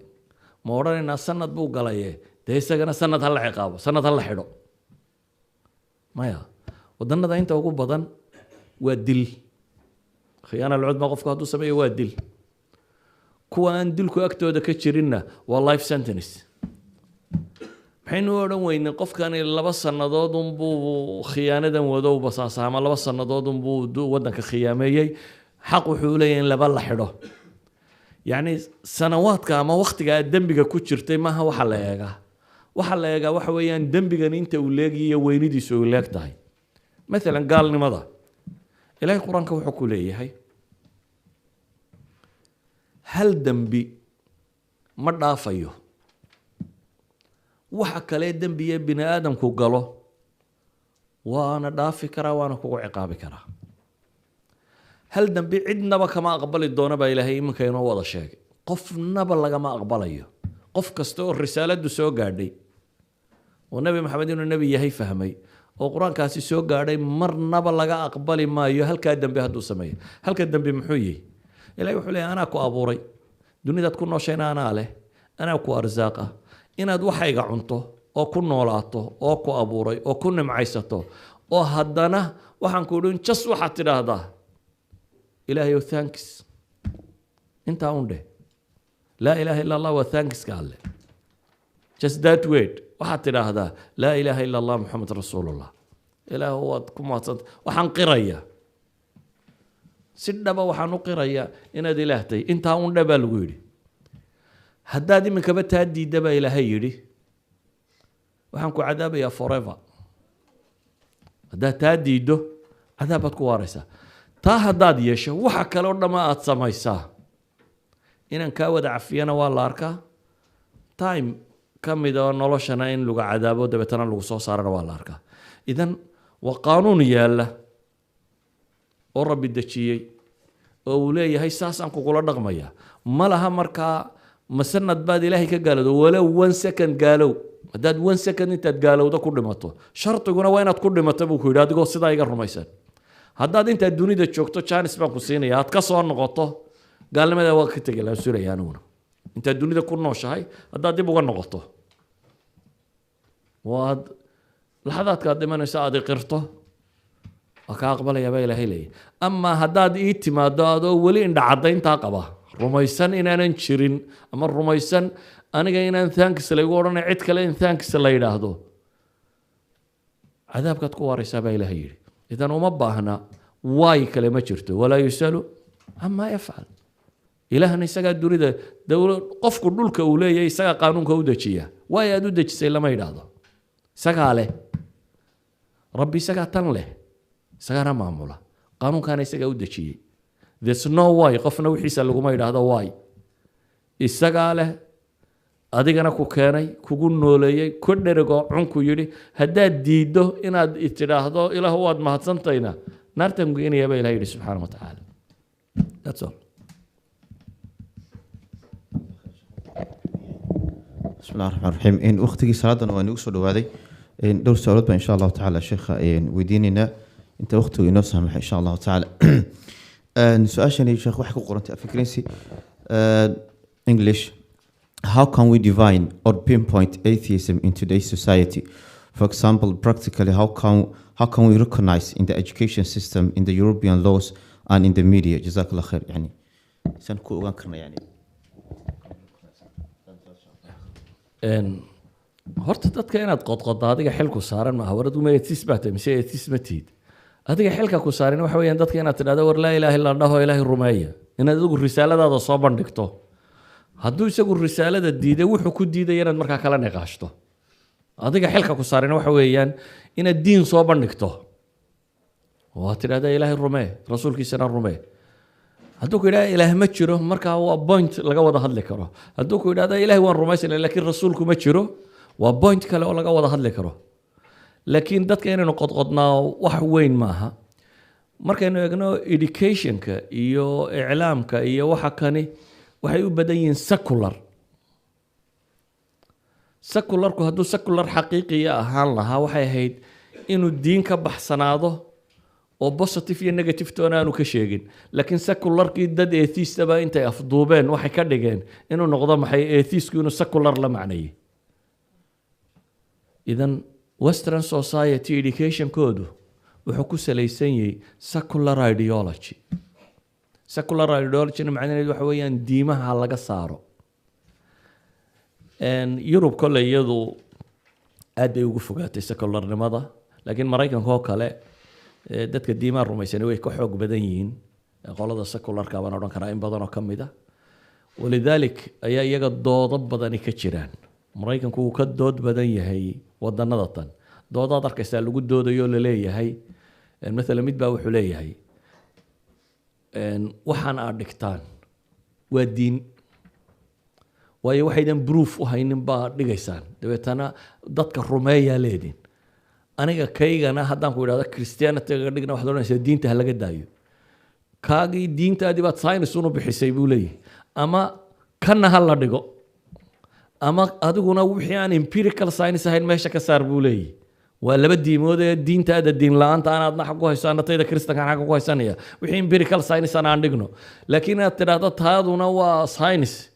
Ma odhanaynaa sanad buu galaye, dee isagana sanad ha la ciqaabo, sanad ha la xidho? Maya. Wadanada inta ugu badan waa dil. Khiyaana alcudma qofku hadduu sameeyo waa dil. Kuwa aan dilku agtooda ka jirinna waa life sentence. Maxaynu u odhan weynay qofkani 2 sannadood unbuu khiyaanadan wadow basaasa ama 2 sannadood unbuu waddanka khiyaameeyey, xaq wuxuu leeyahay in laba la xidho? Yacni sanawaadka ama waktiga aad dembiga ku jirtay maaha waxa la eegaa. Waxa la eegaa waxa weeyaan dembigan inta uu leegiyo weynidiisu uu leeg tahay. Mathalan gaalnimada, Ilaahay qur-aanka wuxuu ku leeyahay hal dembi ma dhaafayo. Waxa kale dembiye bini aadamku galo waana dhaafi karaa, waana kugu ciqaabi karaa. Hal dembi cidnaba kama aqbali doono baa Ilaahay iminka inoo wada sheegay. Qofnaba lagama aqbalayo. Qof kasta oo risaaladu soo gaadhay oo Nebi Maxamed inuu nebi yahay fahmay oo Qur-aankaasi soo gaadhay, marnaba laga aqbali maayo halkaa dembi hadduu sameeyo. Halka dembi muxuu yihi? Ilahay wuxuu leeyahy: anaa ku abuuray, dunidaad ku nooshayna anaa leh, anaa ku arsaaqa. Inaad waxayga cunto oo ku noolaato oo ku abuuray oo ku nimcaysato oo haddana waxaan ku idhin just waxaad tidhaahdaa, "Ilaahayow, thanks," intaa un dheh. Laa ilaaha illa Allah waa thankska Alle. Just that word waxaad tidhaahdaa, "Laa ilaaha illa Allah, Muxamed rasuulullah." Ilaah, waad ku mahadsanta. Waxaan qirayaa si dhaba, waxaan u qirayaa inaad Ilaah tahay. Intaa un dhe baa lagu yidhi. Haddaad iminkaba taa diidda, baa Ilaahay yidhi, waxaan ku cadaabayaa forever. Haddaad taa diiddo, cadaab baad ku waaraysaa. Taa haddaad yeesho, waxa kale oo dhama aad samaysaa inaan kaa wada cafiyana waa la arkaa. Time ka mid oo noloshana in lagu cadaabo, dabeetana lagu soo saarana waa la arkaa. Idan waa qaanuun yaalla oo Rabbi dejiyey oo uu leeyahay saasaan kugula dhaqmaya. Ma laha markaa masanad baad Ilaahay ka gaalowdo. Walow one second gaalow, haddaad one second intaad gaalowdo ku dhimato, shardiguna waa inaad ku dhimato buu ku yidhi adigoo sidaa iga rumaysan. Haddaad intaad dunida joogto, chance baan ku siinaya, aad ka soo noqoto gaalnimada, waa ka tegi laan suraya aniguna. Intaad dunida ku nooshahay haddaad dib uga noqoto, waad laxadaadkaad dhimanayso aad iqirto, waa kaa aqbalayaa baa Ilaahay leeyahy. Amaa haddaad ii timaado adoo weli indha caddayntaa qaba, rumaysan inaanan jirin ama rumaysan aniga inaan thanks laygu odhanay, cid kale in thanks la yidhaahdo, cadaabkaad ku waaraysaa baa Ilaahay yidhi. Idan uma baahna waay kale ma jirto. Walaa yusalu camaa yafcal. Ilaahna isagaa dunida dowla, qofku dhulka uu leeyahay isagaa qaanuunka u dejiya. Waay aad u dejisay lama yidhaahdo. Isagaa leh Rabbi, isagaa tan leh, isagaana maamula, qaanuunkaana isagaa u dejiyey. There's no way. Qofna wixiisa laguma yidhaahdo why. Isagaa leh, adigana ku keenay, kugu nooleeyey, ku dherigoo cunku yidhi. Haddaad diiddo inaad tidhaahdo, "Ilaah, waad mahadsantayna," naartan geenaya baa Ilaah yidhi subxaana wa tacaala. That's all. Bismi Illahi raxmaan raxiim. In waqtigii salaadana waa inagu soo dhawaaday. Dhowr su-aalood baa insha Allahu tacaala sheekha weydiinaynaa inta waqtigu inoo saamaxo insha Allahu tacaala. Su-aashani, sheekh, waxay ku qorantay Afrikaansi, English. How can we define or pinpoint atheism in today's society? For example, practically, how can we recognize in the education system, in the European laws and in the media? Jazakallah khair. Yani san ku ogaan karna yani? Horta dadka inaad qodqodda adiga xilku saaran maaha. War, adigu ma atheist baa tahay mise atheist ma tihid? Adiga xilka ku saaran waxa weeyaan dadka inaad tidhahdo, "War, laa ilaaha illa dhaho, Ilaahay rumeeya." Inaad adigu risaaladaada soo bandhigto. Hadduu isagu risaalada diiday, wuxuu ku diidaya inaad markaa kala niqaashto. Adiga xilka ku saaran waxa weeyaan inaad diin soo bandhigto oo aad tidhahda, "Ilaahay rumee, rasuulkiisana rumee." Hadduu ku yidhahda Ilaah ma jiro, markaa waa point laga wada hadli karo. Hadduu ku yidhahda Ilahay waan rumaysana laakiin rasuulku ma jiro, waa point kale oo laga wada hadli karo. Laakiin dadka inaynu qodqodnaa wax weyn maaha. Markaynu eegno educationka iyo iclaamka iyo waxa kani, waxay u badan yihiin secular. Secularku hadduu secular xaqiiqiya ahaan lahaa, waxay ahayd inuu diin ka baxsanaado oo positive iyo negative toona aanu ka sheegin. Laakiin secularkii dad atheistaba intay afduubeen waxay ka dhigeen inuu noqdo maxay, atheistku inuu secular la macnayay. Idan Western society educationkoodu wuxuu ku salaysan yahay secular ideology. Secular ideologyna macnaheedu waxa weeyaan diimaha laga saaro. Yurub kolley iyadu aad bay ugu fogaatay secularnimada, laakiin Maraykanka oo kale dadka diimaha rumaysani way ka xoog badan yihiin qolada secularka baan odhan karaa, in badan oo ka mid a. Walidalik ayaa iyaga doodo badani ka jiraan. Maraykanku wuu ka dood badan yahay wadanada tan. Doodaad arkaysaa lagu doodayo laleeyahay, mathalan mid baa wuxuu leeyahay, waxaan aad dhigtaan waa diin. Waayo, waxaydan proof u haynin baa dhigaysaan, dabeetana dadka rumeeyaa leedin. Aniga kaygana haddaan ku idhahdo Christianity-ga dhigna, waxaad odhanaysaa diinta ha laga daayo. Kaagii diintaadii baad science unu bixisay buu leeyahay. Ama kana ha la dhigo, ama adiguna wixii aan empirical science ahayn meesha ka saar buu leeyahay. Waa laba diimood ee diintaada diin la-aanta aan aadna xag ku hayso, ana tayda Kristankaan xagga ku haysanaya. Wixii empirical science aan aan dhigno, laakiin inaad tidhaahdo taaduna waa science,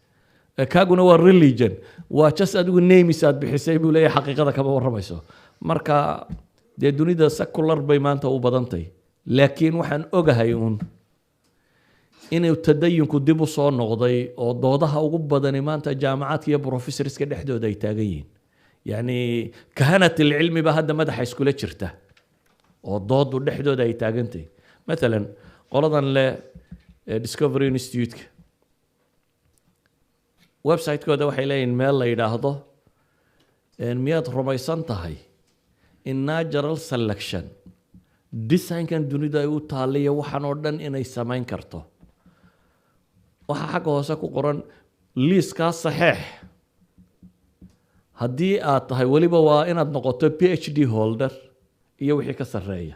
kaaguna waa religion, waa just adigu names aad bixisay buu leeyahay, xaqiiqada kama warramayso. Marka dee dunida secular bay maanta u badantay, laakiin waxaan ogahay uun inuu tadayunku dib u soo noqday oo doodaha ugu badani maanta jaamacaadka iyo professorska dhexdooda ay taagan yihiin. Yacni kahanat ilcilmi ba hadda madaxa iskula jirta oo doodu dhexdooda ay taagantahay. Matalan qoladan leh Discovery Institute-ka website-kooda waxay leeyihin meel la yidhaahdo "Miyaad rumaysan tahay in natural selection designkan dunida ay u taaliyo waxaan oo dhan inay samayn karto?" Waxaa xagga hoose ku qoran liiskaa saxeex haddii aad tahay, weliba waa inaad noqoto PhD holder iyo wixii ka sarreeya.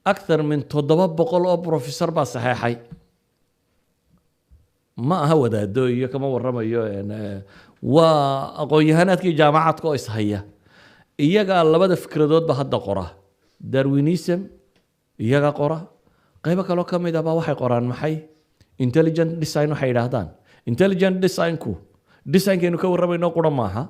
Akthar min 700 oo professor baa saxeexay. Ma aha wadaado iyo kama warramayo, waa aqoon-yahanaadkii jaamacadka oo ishaya. Iyagaa labada fikradoodba hadda qora, Darwinism iyaga qora, qaybo kaloo ka mid ah baa waxay qoraan maxay intelligent design waxay yidhaahdaan. Intelligent designku designkaynu ka warramayno qura maaha.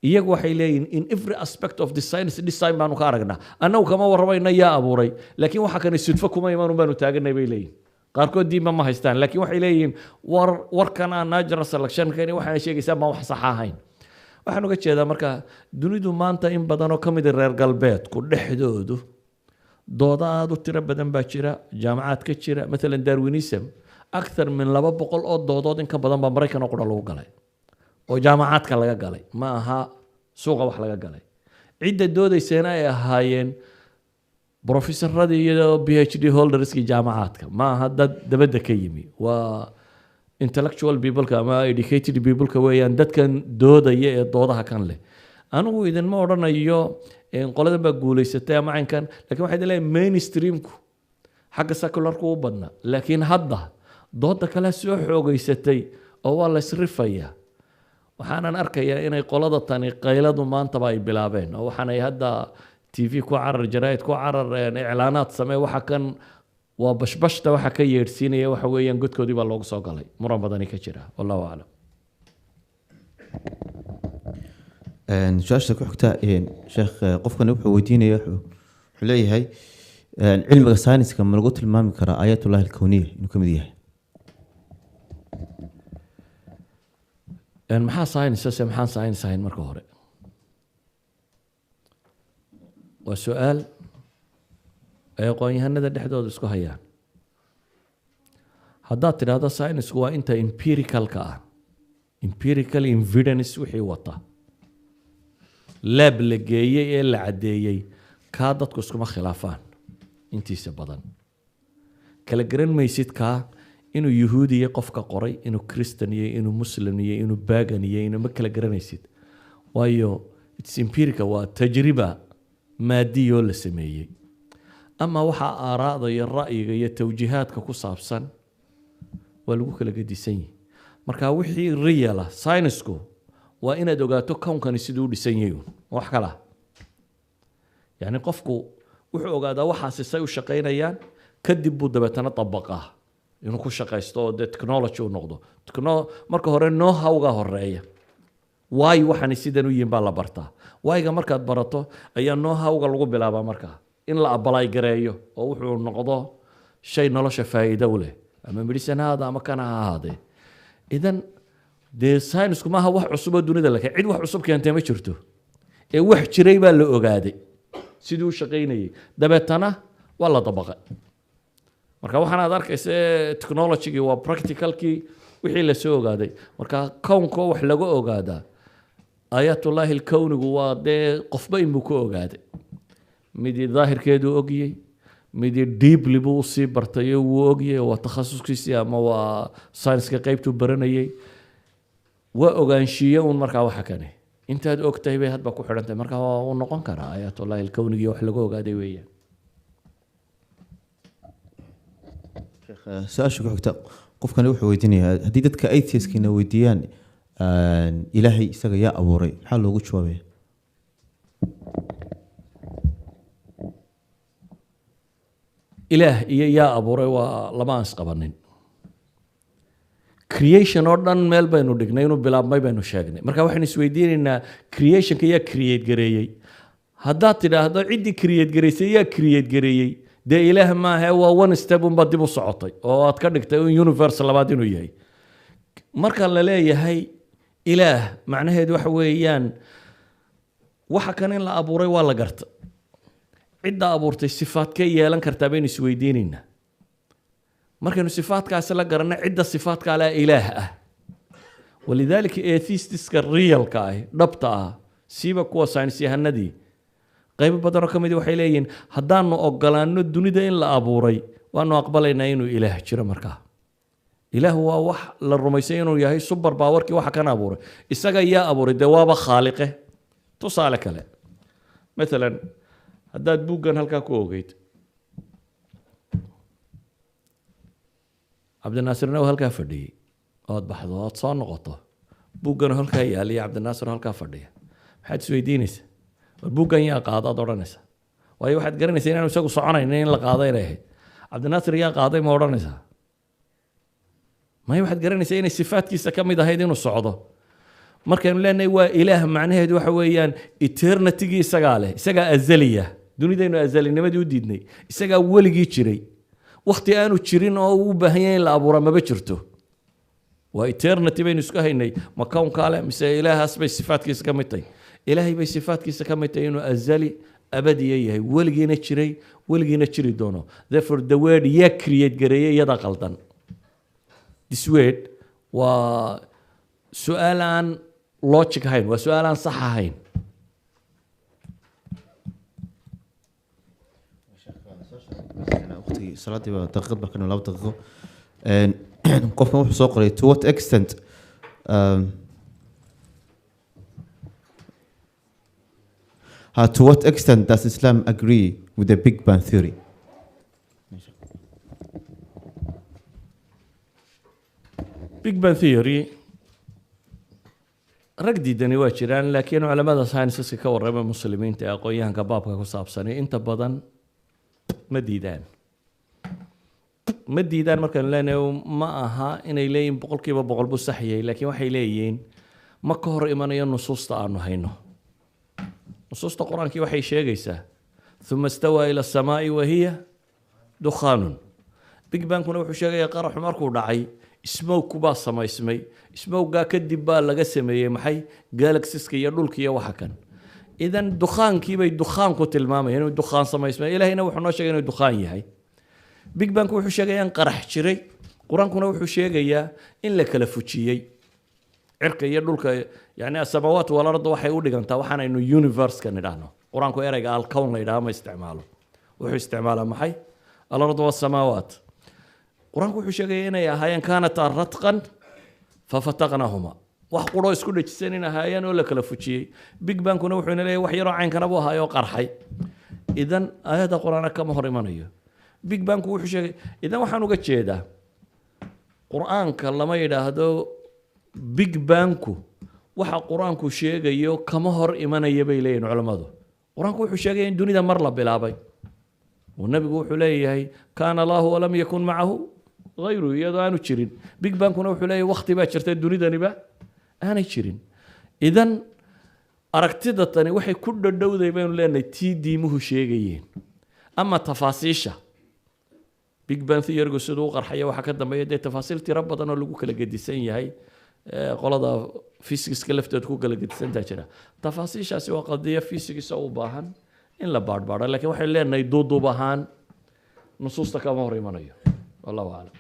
Iyagu waxay leeyihin in every aspect of the science design baanu ka aragnaa. Annagu kama warramayno yaa abuuray, laakiin waxa kani sudfo kuma iman baanu taaganay bay leeyihin. Qaarkood diinba ma haystaan, laakiin waxay leeyihiin war warkan aan natural selectionkani waxaana sheegaysaa baan wax sax ahayn. Waxaan uga jeedaa marka dunidu maanta in badan oo ka mid reer galbeedku dhexdoodu doodo aada u tiro badan baa jira, jaamacaad ka jira. Matalan Darwinism akthar min 200 oo doodood in ka badan baa Maraykan oo qura lagu galay oo jaamacaadka laga galay, ma aha suuqa wax laga galay. Cidda doodaysana ay ahaayeen professoradii iyo PhD holderskii jaamacaadka, ma aha dad dabadda ka yimi. Waa intellectual peopleka ama educated peopleka weeyaan dadkan doodaya ee doodaha kan leh. Anigu idinma odhanayo qoladan baa guulaysatay ama caynkan, lakin waxay leeyahay mainstreamku xagga secularku u badnaa, laakiin hadda dooda kale soo xoogeysatay oo waa la isrifayaa. Waxaanan arkayaa inay qolada tani qayladu maantaba ay bilaabeen oo waxaanay hadda TV ku carar, jaraa'id ku carar, iclaanaad samee. Waxa kan waa bashbashta waxa ka yeedhsiinaya waxa weeyaan godkoodii baa loogu soo galay, muran badani ka jira. Wallahu aclam. Su-aasha ku xigta, sheekh, qofkani wuxuu weydiinaya, wuxuu leeyahay cilmiga sayniska ma lagu tilmaami karaa aayatullahi alkowniya inuu ka mid yahay? Maxaa science se maxaan science ahayn? Marka hore waa su-aal ay aqoon-yahanada dhexdooda isku hayaan. Haddaad tidhaahdo science waa inta empiricalka ah, empirical evidence wixii wata, lab la geeyey ee la caddeeyey, kaa dadku iskuma khilaafaan intiisa badan. Kala garan maysid kaa inuu yuhuudiya qofka qoray, inuu Christian yahay, inuu Muslim yahay, inuu pagan yahay, inuu ma kala garanaysid, waayo it's empirical, waa tajriba maadiyoo la sameeyey. Ama waxaa aaraada iyo ra'yiga iyo tawjiihaadka ku saabsan waa lagu kala gedisan yahay. Marka wixii real ah, saynisku waa inaad ogaato kownkani siduu u dhisan yahay uun, wax kala yacni qofku wuxuu ogaadaa waxaasi say u shaqaynayaan, kadib buu dabeetana dabaqaa inuu ku shaqaysto oo dee technology uu noqdo. Marka hore know how-ga horeeya, waayo waxani sidan u yihin baa la bartaa. Whyga markaad barato ayaa know how-ga lagu bilaabaa, markaa in la apply gareeyo oo wuxuu noqdo shay nolosha faa'iido u leh, ama medicine ha ahaado ama kana ha ahaadee. Idan dee saynisku maaha wax cusub oo dunida la cid wax cusub keentay ma jirto, ee wax jiray baa la ogaaday sidii u shaqaynayay, dabeetana waa la dabaqay. Marka waxaan aad arkaysa technologygii waa practicalkii wixii lasoo ogaaday. Marka kownka wax laga ogaadaa aayatullaahi alkownigu waa dee qofba inbuu ka ogaaday, midi daahirkeedu ogyey, midi deeply buu usii bartay oo wuu ogyey, waa takhasuskiisii ama waa sayniska qaybtuu baranayay. Waa ogaanshiye uun. Markaa waxa kane intaad og tahay bay hadba ku xidhantahay. Markaa waa uu noqon karaa aayaatullahi alkownigiiyo wax lagu ogaaday weeyaan. Sheekh, su-aasha ku xigta qofkani wuxuu weydiinayaa: haddii dadka atheistkina weydiiyaan Ilaahay isaga yaa abuuray, maxaa loogu jawaabaya? Ilaah iyo yaa abuuray waa lama aan isqabanin. Creation oo dhan meel baynu dhignay, inuu bilaabmay baynu sheegnay. Marka waxaynu isweydiinaynaa, creationka yaa create gareeyey? Haddaad tidhaahdo ciddii create gareysay yaa create gareeyey, dee Ilaah maahe, waa one step unbaad dib u socotay oo aad ka dhigtay un universe labaad inuu yahay. Marka la leeyahay Ilaah, macnaheedu waxa weeyaan waxa kan in la abuuray waa la garta, cidda abuurtay sifaadkay yeelan kartaa baynu isweydiinaynaa. Markaynu sifaadkaasi la garanno, cidda sifaadkaa leh Ilaah ah. Walidaalika atheistiska realka ah, dhabta ah, siiba kuwa saynis yahanadii, qaybo badan oo ka mid waxay leeyihiin haddaanu ogolaano dunida in la abuuray, waanu aqbalaynaa inuu Ilaah jiro. Markaa Ilaah waa wax la rumaysay inuu yahay super powerkii waxa kan abuuray. Isaga yaa abuuray? Dee waaba khaaliqe. Tusaale kale, maalan haddaad buuggan halkaa ku ogeyd, Cabdinaasirna uu halkaa fadhiyey, ood baxdo ood soo noqoto, buuggan halkaa yaaliya, Cabdinaasir halkaa fadhiya, maxaad isweydiinaysaa? War buuggan yaa qaada aad odhanaysaa, waayo waxaad garanaysaa inaanu isagu soconaynin, in la qaado inay ahayd. Cabdinaasir yaa qaaday ma odhanaysaa? Maya, waxaad garanaysaa inay sifaadkiisa ka mid ahayd inuu socdo. Markaynu leenahay waa Ilaah, macnaheedu waxa weeyaan eternitygii isagaa leh, isagaa azaliya. Dunidaynu azalinimadii u diidnay, isagaa weligii jiray. Wakti aanu jirin oo uu u baahan yahay in la abuura maba jirto. Waa eternity baynu isku haynay. Ma kownkaa leh mise Ilaahaas bay sifaadkiisa ka mid tahay? Ilaahay bay sifaadkiisa ka mid tahay inuu azali abadiya yahay, weligiina jiray, weligiina jiri doono. Therefore the word yaa create gareeyay iyadaa qaldan. This word waa su-aal aan logic ahayn, waa su-aal aan sax ahayn. Waqtigii salaadii baa daqiiqad baa ka dhiman, 2 daqiiqo. Qofkan wuxuu soo qoray: to what extent to what extent does Islam agree with the Big Bang theory? Big Bang theory rag diidani waa jiraan, laakiin culamada scienceska ka warrama, Muslimiinta ee aqoon-yahanka baabka ku saabsani, inta badan ma diidaan. Ma diidaan markaanu leenahay ma aha inay leeyihin 100% buu sax yahay, laakiin waxay leeyihiin ma ka hor imanayo nusuusta aanu hayno. Nusuusta Qur-aankii waxay sheegaysaa ثم استوى إلى السماء وهي دخان. Big Bangkuna wuxuu sheegayaa qaraxu markuu dhacay smoke baa samaysmay, smokegaa kadib baa laga sameeyey maxay? Galaxieska iyo dhulka iyo waxa kan. Idan dukhaankii bay dukhaanku tilmaamayaan inuu dukhaan samaysmay. Ilahayna wuxuu noo sheegay inuu dukhaan yahay. Big Bangku wuxuu sheegayaa in qarax jiray, Qur-aankuna wuxuu sheegayaa in la kala fujiyey cirka iyo dhulka. Yani السماوات والأرض waxay u dhigantaa waxaanaynu universe-ka nidhaahno. Qur-aanku ereyga alkown la yidhaha ma isticmaalo, wuxuu isticmaalaa maxay? الأرض والسماوات. Qur-aanku wuxuu sheegaya inay ahaayeen كانتا رتقا ففتقناهما, wax quroo isku dhejisan in ahaayeen oo la kala fujiyey. Big Bangkuna wuxuu ina leeyahay wax yaroo caynkana buu ahaayoo qarxay. Idan aayadda Qur-aana kama hor imanayo Big Bangku wuxuu sheegay. Idan waxaan uga jeedaa, Qur-aanka lama yidhaahdo Big Bangku waxa Qur-aanku sheegayo kama hor imanaya bay leeyihin culammadu. Qur-aanku wuxuu sheegaya in dunida mar la bilaabay oo nabigu wuxuu leeyahay كان الله ولم يكن معه غيره, iyadoo aanu jirin. Big Bangkuna wuxuu leeyahay wakti baa jirta dunidaniba aanay jirin. Idan aragtida tani waxay ku dhadhowday baynu leenahay tii diimuhu sheegayeen. Ama tafaasiisha Big Bang theorygu siduu u qarxaya waxaa ka dambeeya dee tafaasiil tiro badan oo lagu kala gedisan yahay, qolada physicska lafteed ku kala gedisantaa jira. Tafaasiishaasi waa qadiyo physics oo u baahan in la baadhbaadho, lakiin waxay leenahay duuduub ahaan nusuusta kama hor imanayo. Wallahu aclam.